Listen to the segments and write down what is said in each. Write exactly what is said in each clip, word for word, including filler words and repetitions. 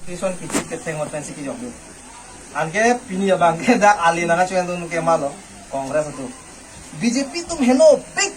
Constitution kichit ketheng ot pensi kijok dun. Anke pini abang ke dak ali nang achuan dun ke malo Congress atum. B J P atum henopik.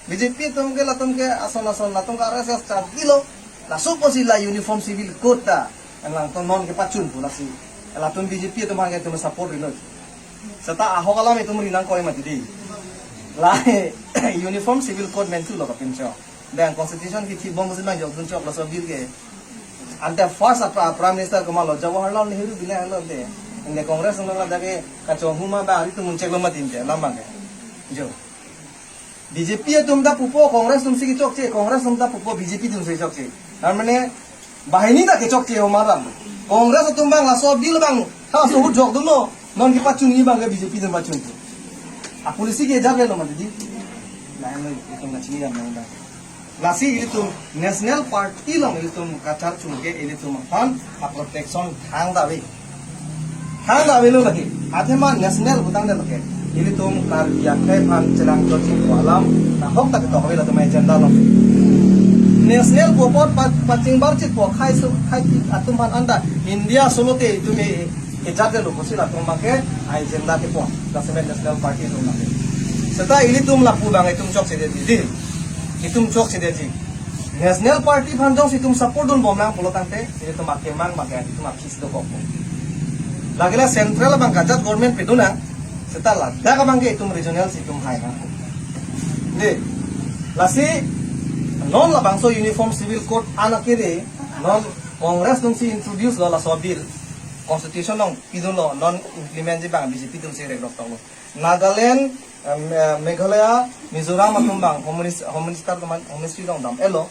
B J P atum ke latum ke ason ason latum ke R S S chadilo. Laso apotsi la Uniform Civil Code ta. Ang langton non kepachun pu lasi. Latum B J P atum hang ke atum support rilo. Seta ahok alam itum rinang koi mati di. La Uniform Civil Code mentu lo kapinchok. Dang constitution kithi bom si nang jok dun chok laso bill ke. Ante first apa Prime Minister ke malo Jawaharlal Nehru bina lo de. Inde Congress nang la dake kachong huma ba hari tu muncek lo mati inde lambang ke. Jo. B J P atum ta pupo Congress atum si kechokche, Congress atum ta pupo B J P atum si kechokche. Tar mane bahini ta kechokche ho maram. Congress atum bang laso bill bang ha so hut jok dun lo. Non kepachun ni bang ke B J P atum pachun. A policy ke jar lo mati di. Lain lo itum kachini jam nang bang. Lasi ilitum National Party along ilitum kachar chungke ilitum aphan a protection thang dave. Thang dave lo lagi. Athema national putangte lagi. Ilitum Karbi akhei aphan chelang choching ko alam nahok ta ketok ave latum agenda along. National pu apot pa- pachingbar chit pu akhei su akhei atum aphan anta India solo te itum e- ejat de lo pusi latum abang ke agenda kepon. Laso amen National Party atum abang ke. Seta ilitum lapu abang itum chokche detji. Itum chokche detji. National Party aphan jongsi itum support dun bom nang pulo tangte, ilitum akemang abang ke itum apis dokok. Lagi la central abang kachak government pedun nang, seta ladak abang ke itum regional si itum hai nang. De, lasi non labangso Uniform Civil Code an akere, non Congress atum si introduce lo laso bill, constitution along pidun lo, non implement ji abang B J P atum si rek rok tong lo. Nagaland, em, eh, Meghalaya, Mizoram atum abang Home Minis- Home Minister atum an Home Ministry along dam-et lo.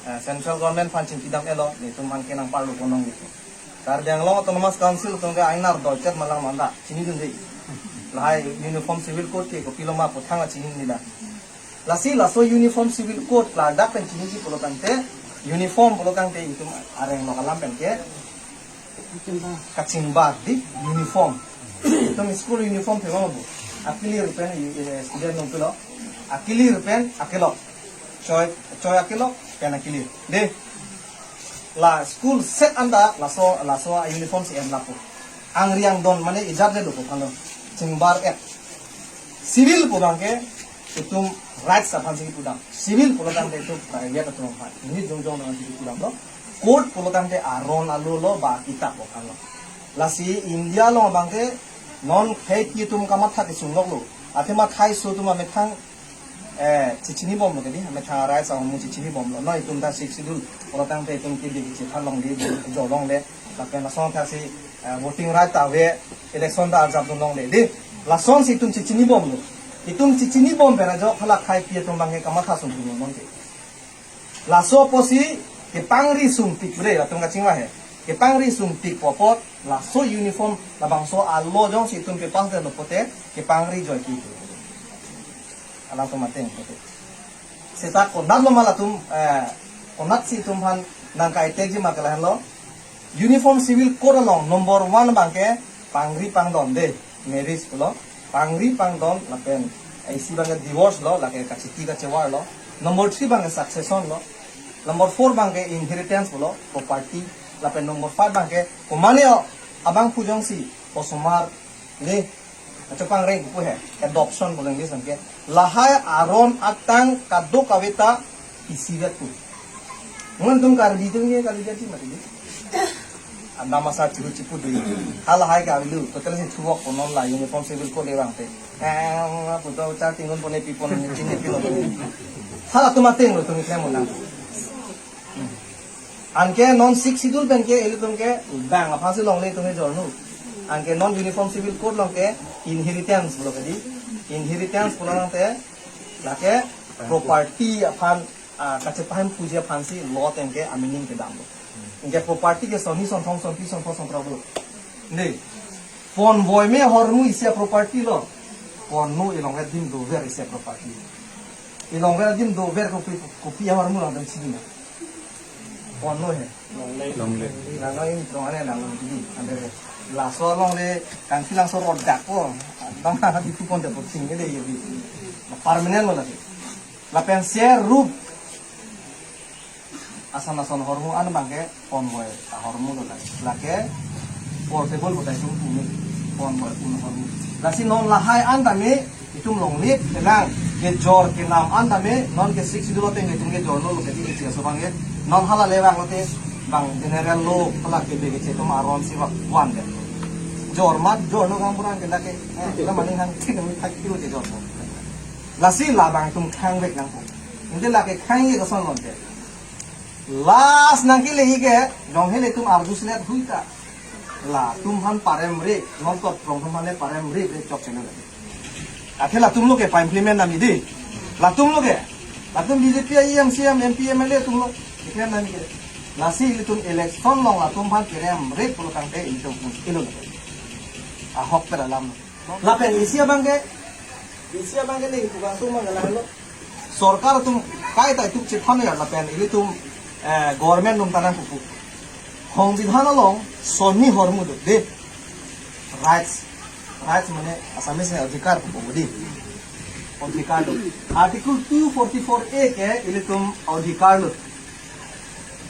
Eh, central government aphan chingki dam-et lo, netum aphan kenang parlo ponong gitu. Karbi Anglong Autonomous Council atum ke ainar doichet malang manda, chinidunde. Lahai Uniform Civil Code ke kopilo ma puthang la chinine la. Lasi laso Uniform Civil Code ladak pen chiniji pulo tangte, uniform pulo tangte itum areng lo alam pen ke kachingbar di uniform. Itum school uniform thema bu. Akilir pen, eh, student nung pilo. Akilir pen akelok. Choi, choi akelok pen akilir. De. La school set anta laso, laso uniform si en lapu. Angri angdon mane ejat de lo pu phano. Chingbar-et. Civil pu abang ke itum rights aphan si pudam. Civil pulo tangte itum private atum aphan. Ini jongjong nang si pudam lo. Code pulo tangte aron alo lo ba kitab aphan lo. Lasi India along abang ke non khei itum kamatha kesung lok lo. Athema khei so atum amethang, eh, chechini bom lo kedi, amethang rights ahormu chechini bom lo. Non itum ta Sixth Schedule pulo tangte itum ke di chepha longle, jo longle. Lapen lason ta si, eh, voting right ta ave, election ta arjap dun longle. Di, lasonsi itum chechini bom lo. Itum chechini bom pen ajok hala khei pi atum abang ke kamatha sung dun non ke. Laso apotsi kepangri sungpik bre, latum kachingvai he. Kepangri sungpik pu apot, laso uniform labangso alo jongsi itum pepass detlo pote, kepangri joike. Alangtum ateng pote. Seta konat lo ma latum, eh, konatsi itum aphan nang kai tekji ma ke lahenlo. Uniform Civil Code along number one abang ke pangri pangdon de, marriage pulo. Pangri pangdon lapen isi abang ke divorce lo, lake kachiti kachevar lo. Number three abang ke succession lo. Number four abang ke inheritance pulo, property. Lapen number five abang ke komane o abangphu jongsi osomar le achopangreng pu he, adoption pulo English anke. Lahai aron atang kadokave ta isivet pu. Mun tum Karbi atum ke Karbi jati mati di. Anda masa churu chipu di. Halahai ke avilu, total si thuvok ponnon la Uniform Civil Code le abang te. Eh, puto cha tingun pone pi pon chini pi lo. Halatum ateng lo tum iklem unang. Anke non Sixth Schedule pen ke ilitum ke bang aphansi longle itum ke jornu. Anke non Uniform Civil Code along ke inheritance pulo kedi. Inheritance pulo tangte lake property aphan, ah, kachepahemphuji aphansi law ateng ke a-meaning kedam lo. Anke property ke sonni sonthong sonphli sontho sonthrok lo. Ne. Ponvoime ahormu isi a-property lo. Ponno elongver adim dover isi a-property. Elongver adim dover kopi kopi ahormu along dam chini na. Ponno he. Longle. Longle. Nang nang in trong ane nang nang chini. Ante he. Laso longle kangki langso rodak ko. Bang ha di kupon de puting ede ye di. Permanent lo lagi. Lapen share rup. Ason ason ahormu an abangke convoy ahormu lo lake. Lake portable putai itum pu me convoy un ahormu. Lasi non lahai an tame itum longle kelang kejor kenam an tame non ke Sixth Schedule ateng itum kejor lo lo kedi keche aso abangke non hala le vanglote bang general lo pala kebe keche itum aron si vak van de. Jor mat jor no kang pura ke lake. Eh, la maning hang thik mi thak kilo kejor lo. Lasi labang itum khang vek nangpo. Ante lake khang ye koson lonte. Last nangkele ke, jong hele itum arju silet hui ta. Latum aphan parem re, non tot prong atum aphan le parem re, re chok chelo. Athe latum lo ke pa-implement nami di. Latum lo ke. Latum B J P a E M, C E M, M P, M L A atum lo. Implement nami ke. Lasi ilitum election along latum aphan kerem re pulo tangte ilitum pun ilo. Ahok per alam. Lapen isi abangke, isi abangke ning kubang tum manggalang lo. Sorkar atum kaita itum chethan ya lapen ilitum, eh, government atum ta nangpupu. Songbidhan along sonni ahormu do de. Rights. Rights mane Assamese ne adhikar pupu di. Adhikar do. Article two forty-four A ke ilitum adhikar lo.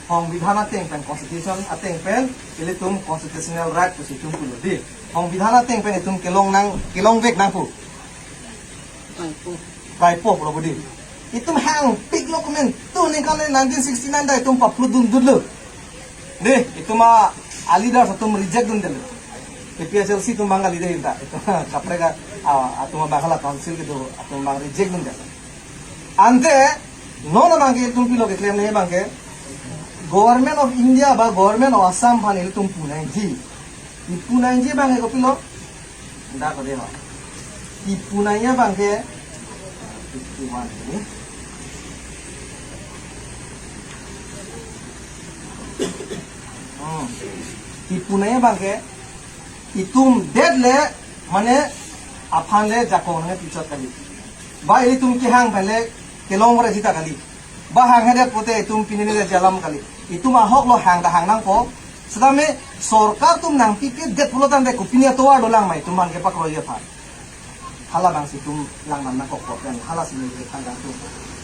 Songbidhan ateng pen, constitution ateng pen, ilitum constitutional right pusi itum pulo di. Songbidhan ateng pen itum kelong nang, kelong vek nangpo. Kaipo pulo di. Itum hangpik lo komantu ningkan le nineteen sixty-nine ta itum paplu dundun lo. Di, itum a, a leaders atum reject dundelo. A P H L C atum bang kali de ta. Itum kaprek a, a, atum bang hala council kedo, atum bang reject dundelo. Ante, non abangke itum pilo keklem ne abangke, Government of India ba Government of Assam aphan ilitum pu nangji. Ipu nangji abangke kopilo? Dak kode ho. Ipu nangji abangke fifty-one ni. Hmm. Ipu nangji abangke itum det le mane aphan le jakong nangji pichot kali. Ba ilitum kehang pen le kelong vare jita kali. Ba hanghedet pote itum pini nile jalam kali. Itum ahok lo hang ta hang nangpo. Setame sorkar atum nangpipedet pulo tangte kopine atovar dolang ma itum aphan kepakroi aphan. Hala abangsi itum langdam nangkok pen hala sini ke tanggang tu.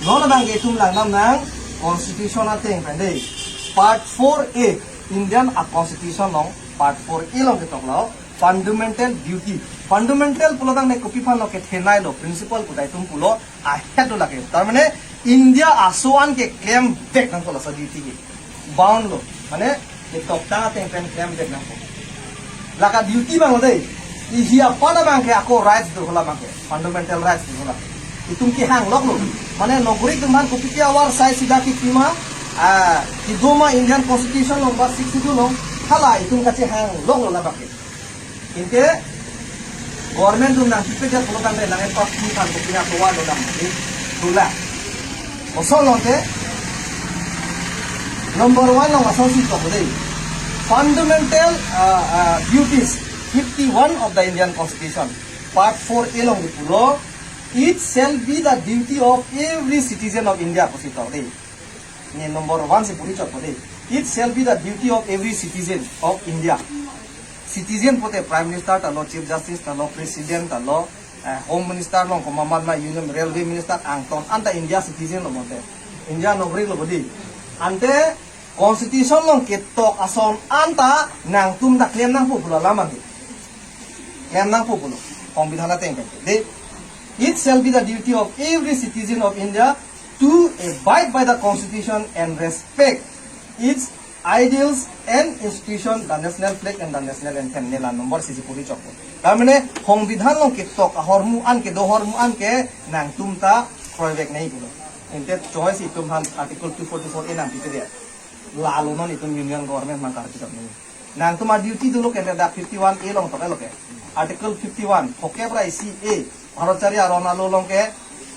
Non abangke itum langdam nang constitution ateng pen dei. Part four A, Indian a constitution along part four A along ketok lo. Fundamental duty. Fundamental pulo tangte kopi aphan lo kethenei lo, principle putai itum pulo, ahet lo lake. Tar mane India aso an keklem vek nangpo laso duty ke. Bound lo. Mane ketok tang ateng pen klem vek nangpo. Lake duty abang lo dei. Isi aphan abangke ako rights do hala abangke. Fundamental rights do hala. Itum kehang lok lo. Mane nogrik atum aphan kopi ke awar sai sida kipima, ah, kedo ma Indian Constitution along ba Sixth Schedule along. Hala itum kachehang lok lo la abangke. Anke government atum nangpipedet pulo tangte nang epak ni kan kopine atovar dolang ni. Tula. Koson lonte number one along asonsi tok dei. Fundamental, uh, uh, duties fifty-one of the Indian Constitution. Part four A along pulo, it shall be the duty of every citizen of India pusi tok dei. Ni number one si puri chot puri. It shall be the duty of every citizen of India. Citizen pote Prime Minister ta lo, Chief Justice ta lo, President ta lo, eh, Home Minister along komat ma Union Railway Minister angton anta India citizen lo pote. India nogrik lo bodi. Ante Constitution along ketok ason anta nangtum ta klem nangpo pulo alam ante. Klem nangpo pulo. Songbidhan ateng pen. Dei, it shall be the duty of every citizen of India to abide by the Constitution and respect its ideals and institution, the national flag and the national anthem. Nela number isi si puri chokpo. Tar mane songbidhan along ketok ahormu an, kedo ahormu an ke nangtum ta kroivek nangji pulo. Ante choice itum aphan Article two forty-four A nangpipedet. Lalo non itum Union Government mang karpi tap nangji. Nangtum a duty dolo ke dak fifty-one A along tok lo ke. Article fifty-one, phokep ra isi A, Bharat chari aron alo along ke,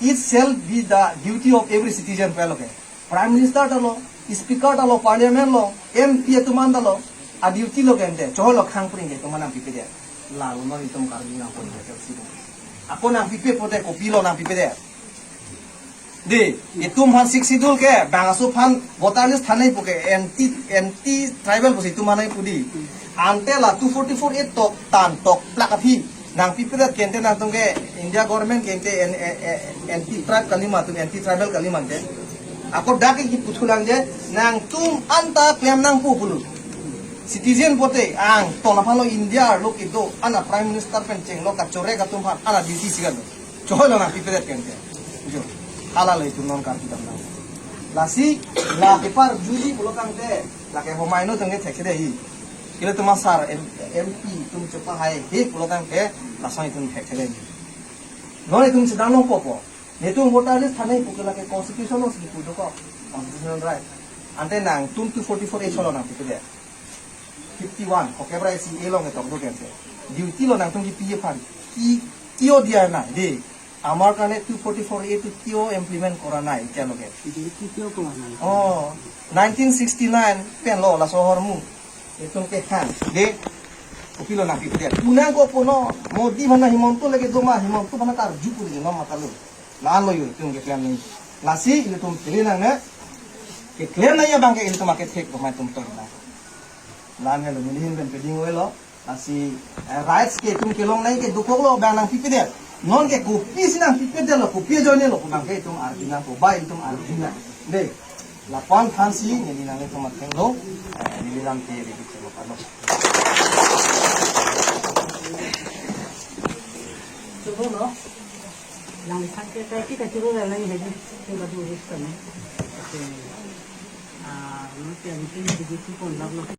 it shall be the duty of every citizen pu lo ke. Prime Minister ta lo, Speaker ta lo, Parliament lo, M P atum an ta lo, a duty lo ke ante, choi lo khang pring ke itum aphan nangpipedet. Lalo non itum Karbi nangpon ke si. Ako nangpipe pote kopilo nangpipedet. Dei, itum aphan Sixth Schedule ke, bang aso aphan voter list than nangji pu ke, anti, anti tribal pusi itum aphan nangji pu dei. Ante la two forty-four A tok tan tok plak aphi. Nangpipedet ke ante nangtum ke India government ke ante an-, a-, a-, anti tribe kali ma atum, anti tribal kali ma ante. Ako dak ke puthulangji, nangtum anta klem nangpo pulo. Citizen pote, angton aphan lo India arlo kedo, ana Prime Minister pen chenglo kachorek atum aphan, ana duty sigan lo. Chohoi lo nangpipedet kente. Jo, hala lo itum non karju damnang. Lasi, la kepar juji pulo tangte, lake homai no tangte thekthedet hi. Ilitum asar M-, M P atum chepahai he pulo tangte, lason itum thekthedet hi. Non itum sedang nangpo po. Netum voter list thanai pu ke lake constitution lo si pu doko. Constitutional right. Ante nangtum two forty-four A cholo nangpipedet. Fifty-one, okay, bra isi elong etok do kense. Duty lo nangtum kipi aphan. Ki, কিয় দিয়া নাই, de. আমাৰ কাৰণে two forty-four A টো কিয় implement কৰা নাই এতিয়ালৈকে? Duty কিয় কৰা নাই? Oh, nineteen sixty-nine pen lo laso ahormu. Itum ke han, de. Kopilo nangpipedet. Puna ko puno, Modi mana Himanta lake doma, Himanta mana karju puri no matalo. La-an lo yo, itum keklem nangji. Lasi, ilitum pili nangne. Keklem nangji abang ke ilitum ake thek doma itum tor na. La-an lo, nelihin pen peding oi lo. Lasi, eh, rights ke itum kelong nangji ke dokok lo, bang nangpipedet. Non ke kopisi nangpipedet lo, kopi ajoine lo, bang ke itum arju nangpo, ba itum arju nang. De, lapu-an thansi, neli nanglitum atheng lo, eh, neli lam ke ready ke lo palo. Chubo no? Lang sang ke kai kita churu la lang hedi. Tinggal dulu sana. Oke. Ah, nanti yang penting begitu pun lang.